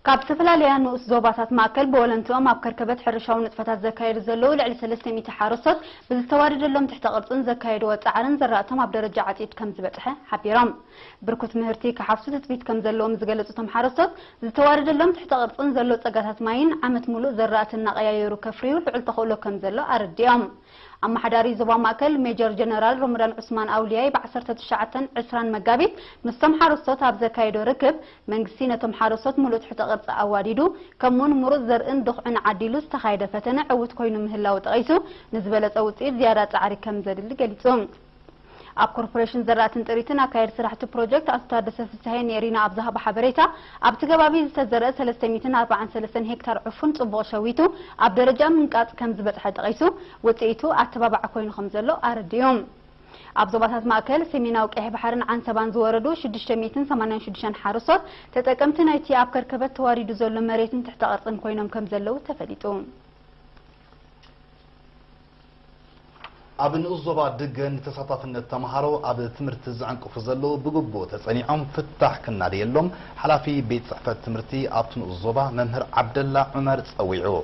ካብ ዝተፈላለያ ንኡስ ዞባታት ማእከል ብወለንትኦም ኣብ ከርከበት ሕርሻዊ ንጥፈታት ዘካየዱ ዘለዉ ልዕሊ ሰለስተ ሚእቲ ሓረስቶት ብዝተዋደደሎም ትሕተ ቅርጽን ዘካየድዎ ጻዕርን ዘራእቶም ኣብ ደረጃ ዓጺድ ከም ዝበጽሐ ሓቢሮም። ብርኩት ምህርቲ ክሓፍሱ ትጽቢት ከም ዘለዎም ዝገለጹ እቶም ሓረስቶት፣ ዝተዋደደሎም ትሕተ ቅርጽን ዘሎ ጸጋታት ማይን ዓመት ሙሉእ ዘራእቲ እናቐያየሩ ከፍርዩ ልዑል ተኽእሎ ከም ዘሎ ኣረዲኦም። ኣመሓዳሪ ዞባ ማእከል ሜጀር ጀነራል ሮመዳን ዑስማን ኣውልያይ ብ ዓሰርተ ትሽዓተን ዕስራን መጋቢት ምስቶም ሓረስቶት ኣብ ዘካየዶ ርክብ፣ መንግስቲ ነቶም ሓረስቶት ሙሉእ ትሕተ ቅርጺ ኣዋዲዱ፣ ከምኡውን ምሩጽ ዘርእን ድኹዕን ዓዲሉ ዝተኻየደ ፈተነ ዕዉት ኮይኑ ምህላዉ ጠቒሱ፣ ንዝበለጸ ውጽኢት ዝያዳ ጻዕሪ ከም ዘድሊ ገሊጹ። ኣብ ኮርፖሬሽን ዘራእትን ጥሪትን ኣካየዲ ስራሕቲ ፕሮጀክት ኣቶ ታደሰ ፍስሃየ ንኤሪና ኣብ ዝሃቦ ሓበሬታ፣ ኣብቲ ከባቢ ዝተዘርአ ሰለስተ ሚእትን ኣርባዓን ሰለስተን ሄክታር ዕፉን ጽቡቕ ሸዊቱ ኣብ ደረጃ ምንቃጽ ከም ዝበጽሐ ጠቒሱ፣ ውጽኢቱ ኣተባባዒ ኮይኑ ከም ዘሎ ኣረዲኡ። ኣብ ዞባታት ማእከል፣ ሰሜናዊ ቀይሕ ባሕርን ዓንሰባን ዝወረዱ ሽዱሽተ ሚእትን ሰማንያን ሽዱሽተን ሓረስቶት ተጠቀምቲ ናይቲ ኣብ ከርከበት ተዋሪዱ ዘሎ መሬትን ትሕተ ቅርጽን ኮይኖም ከም ዘለዉ ተፈሊጡ። ኣብ ንኡስ ዞባ ድገ ንተሳታፍነት ተምሃሮ ኣብ ትምህርቲ ዝዕንቅፉ ዘለዉ ብግቡእ ተጸኒዖም ፍታሕ ክናደየሎም ሓላፊ ቤት ጽሕፈት ትምህርቲ ኣብቲ ንኡስ ዞባ መምህር ዓብደላ ዑመር ጸዊዑ።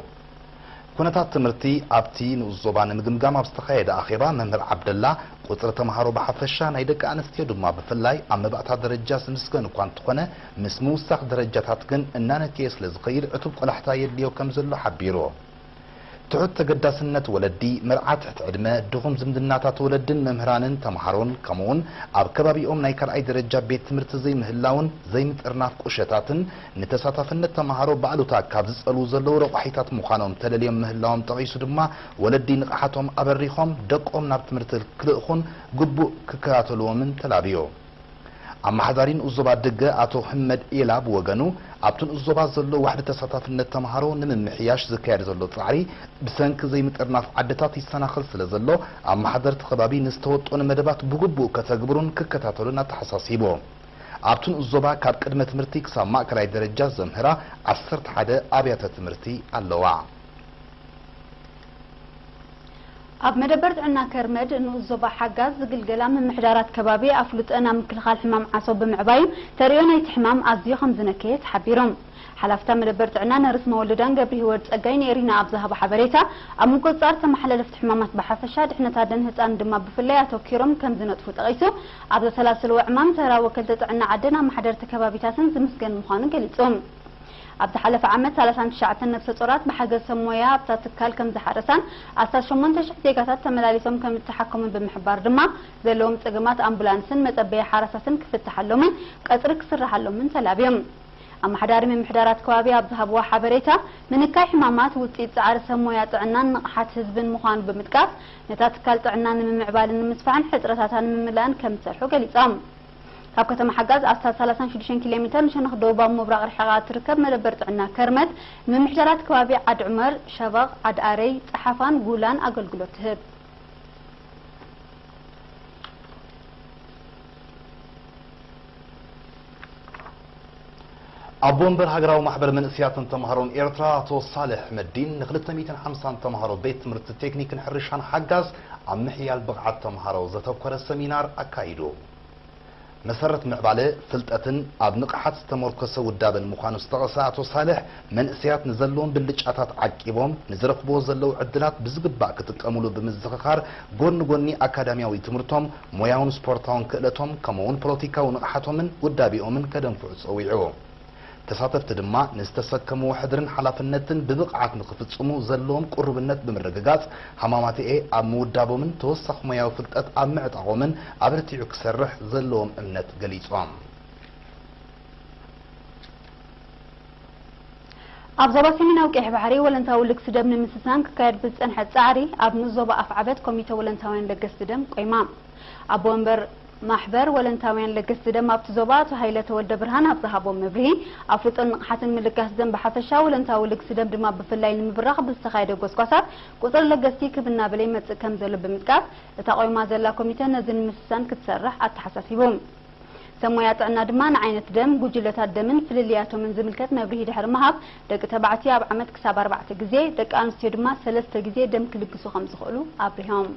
ኩነታት ትምህርቲ ኣብቲ ንኡስ ዞባ ንምግምጋም ኣብ ዝተኻየደ ኣኼባ መምህር ዓብደላ፣ ቁጽሪ ተምሃሮ ብሓፈሻ ናይ ደቂ ኣንስትዮ ድማ ብፍላይ ኣብ መባእታ ደረጃ ዝምስገን እኳ እንተኾነ፣ ምስ ምውሳኽ ደረጃታት ግን እናነከየ ስለ ዝኸይድ ዕቱብ ቆላሕታ የድልዮ ከም ዘሎ ሓቢሩ። ትሑት ተገዳስነት ወለዲ፣ መርዓ ትሕቲ ዕድመ፣ ድኹም ዝምድናታት ወለድን መምህራንን ተምሃሮን፣ ከምኡውን ኣብ ከባቢኦም ናይ ካልኣይ ደረጃ ቤት ትምህርቲ ዘይምህላውን ዘይምጥርናፍ ቁሸታትን፣ ንተሳታፍነት ተምሃሮ ብኣሉታ ካብ ዝጸልዉ ዘለዉ ረቋሒታት ምዃኖም ተለልዮም ምህላዎም ጠቒሱ ድማ፣ ወለዲ ንቕሓቶም ኣበሪኾም ደቆም ናብ ትምህርቲ ክልእኹን ግቡእ ክከታተልዎምን ተላብዮ። ኣመሓዳሪ ንኡስ ዞባ ድገ ኣቶ ህመድ ኤላ ብወገኑ፣ ኣብቲ ንኡስ ዞባ ዘሎ ዋሕዲ ተሳታፍነት ተምሃሮ ንምምሕያሽ ዝካየድ ዘሎ ጻዕሪ ብሰንኪ ዘይምጥርናፍ ዓድታት ይሰናኸል ስለ ዘሎ፣ ኣመሓደርቲ ከባቢ ንዝተወጠኑ መደባት ብግቡእ ከተግብሩን ክከታተሉን ኣተሓሳሲቡ። ኣብቲ ንኡስ ዞባ ካብ ቅድመ ትምህርቲ ክሳብ ማእከላይ ደረጃ ዘምህራ ዓሰርተ ሓደ ኣብያተ ትምህርቲ ኣለዋ። ኣብ መደበር ጥዕና ከርመድ ንኡስ ዞባ ሓጋዝ ዝግልገላ ምምሕዳራት ከባቢ ኣፍልጦ ናብ ምክልኻል ሕማም ዓሶ ብምዕባዩ ተርእዮ ናይቲ ሕማም ኣዝዩ ከም ዝነከየ ተሓቢሩ። ሓላፍታ መደበር ጥዕና ነርስ መወልዳን ገብረ ህይወት ጸጋይ ንኤሪና ኣብ ዝሃቦ ሓበሬታ፣ ኣብ ምቁጽጻር ተመሓላለፍቲ ሕማማት ብሓፈሻ ድሕነት ኣደን ህጻን ድማ ብፍላይ ኣተኪሮም ከም ዝነጥፉ ጠቒሱ፣ ኣብ ዘሰላሰልዎ ዕማም ተራ ወከልቲ ጥዕና ዓድን ኣመሓደርቲ ከባቢታትን ዝምስገን ምዃኑ ገሊጹ። ኣብ ዝሓለፈ ዓመት ሰላሳን ትሽዓተን ነብሰ ጾራት ብሓገዝ ሰብ ሞያ ኣብታ ትካል ከም ዝሓረሳን ኣስታት ሸሞንተ ሽሕ ዜጋታት ተመላሊሶም ከም ዝተሓከሙን ብምሕባር ድማ ዘለዎም ጸገማት ኣምቡላንስን መጸበዪ ሓራሳትን ክፍትሓሎምን ቀጽሪ ክስርሓሎምን ተላብዮም። ኣመሓዳሪ ምምሕዳራት ከባቢ ኣብ ዝሃብዎ ሓበሬታ፣ ምንካይ ሕማማት ውጽኢት ጻዕሪ ሰብ ሞያ ጥዕናን ንቕሓት ህዝብን ምዃኑ ብምጥቃስ፣ ነታ ትካል ጥዕና ንምምዕባልን ንምስፋሕን ሕጽረታታ ንምምላእን ከም ዝሰርሑ ገሊጾም። ካብ ከተማ ሓጋዝ ኣስታት ሰላሳን ሽዱሽተን ኪሎ ሜተር ንሸነኽ ደቡባዊ ምብራቕ ርሒቓ እትርከብ መደበር ጥዕና ከርመት፣ ንምምሕዳራት ከባቢ ዓድ ዑመር፣ ሸበቕ፣ ዓድ ኣረይ፣ ጸሓፋን ጉላን ኣገልግሎት ትህብ። ኣቦ ወንበር ሃገራዊ ማሕበር መንእሰያትን ተምሃሮን ኤርትራ ኣቶ ሳልሕ መዲን ንክልተ ሚእትን ሓምሳን ተምሃሮ ቤት ትምህርቲ ቴክኒክን ሕርሻን ሓጋዝ ኣብ ምሕያል ብቕዓት ተምሃሮ ዘተኮረ ሰሚናር ኣካይዱ። መሰረት ምዕባለ ፍልጠትን ኣብ ንቕሓት ዝተመርኮሰ ውዳበን ምዃኑ ዝጠቐሰ ኣቶ ሳልሕ፣ መንእሰያት ንዘለዎም ብልጫታት ዓቂቦም ንዝረኽብዎ ዘለዉ ዕድላት ብዝግባእ ክጥቀምሉ ብምዝኽኻር፣ ጎኒ ጎኒ ኣካዳሚያዊ ትምህርቶም፣ ሞያውን ስፖርታውን ክእለቶም፣ ከምኡውን ፖለቲካዊ ንቕሓቶምን ውዳቤኦምን ከደንፍዑ ጸዊዑ። ተሳተፍቲ ድማ ንዝተሰከምዎ ሕድርን ሓላፍነትን ብብቕዓት ንኽፍጽሙ ዘለዎም ቅሩብነት ብምርግጋጽ፣ ሃማማተኤ ኣብ ምውዳቦምን ተወሳኺ ሞያዊ ፍልጠት ኣብ ምዕጣቖምን ኣበርቲዑ ክሰርሕ ዘለዎም እምነት ገሊጾም። ኣብ ዞባ ሰሜናዊ ቀይሕ ባሕሪ ወለንታዊ ልግሲ ደም ንምስሳን ክካየድ ብዝጸንሐ ጻዕሪ፣ ኣብ ንኡስ ዞባ ኣፍዓበት ኮሚተ ወለንታውያን ለገስቲ ደም ቆይማ። ኣቦ ወንበር ማሕበር ወለንታውያን ለገስቲ ደም ኣብቲ ዞባ ኣቶ ሃይለ ተወልደ ብርሃን ኣብ ዝሃቦ መብርሂ፣ ኣፍልጦን ንቕሓትን ምልጋስ ደም ብሓፈሻ፣ ወለንታዊ ልግሲ ደም ድማ ብፍላይ ንምብራኽ ብዝተኻየደ ጎስጓሳት፣ ቁጽሪ ለገስቲ ክብ እናበለ ይመጽእ ከም ዘሎ ብምጥቃስ፣ እታ ቆይማ ዘላ ኮሚተ ነዚ ንምስሳን ክትሰርሕ ኣተሓሳሲቡ። ሰብ ሞያ ጥዕና ድማ ንዓይነት ደም፣ ጉጅለታት ደምን ፍልልያቶምን ዝምልከት መብርሂ ድሕሪ ምሃብ፣ ደቂ ተባዕትዮ ኣብ ዓመት ክሳብ ኣርባዕተ ግዜ፣ ደቂ ኣንስትዮ ድማ ሰለስተ ግዜ ደም ክልግሱ ከም ዝኽእሉ ኣብሪሆም።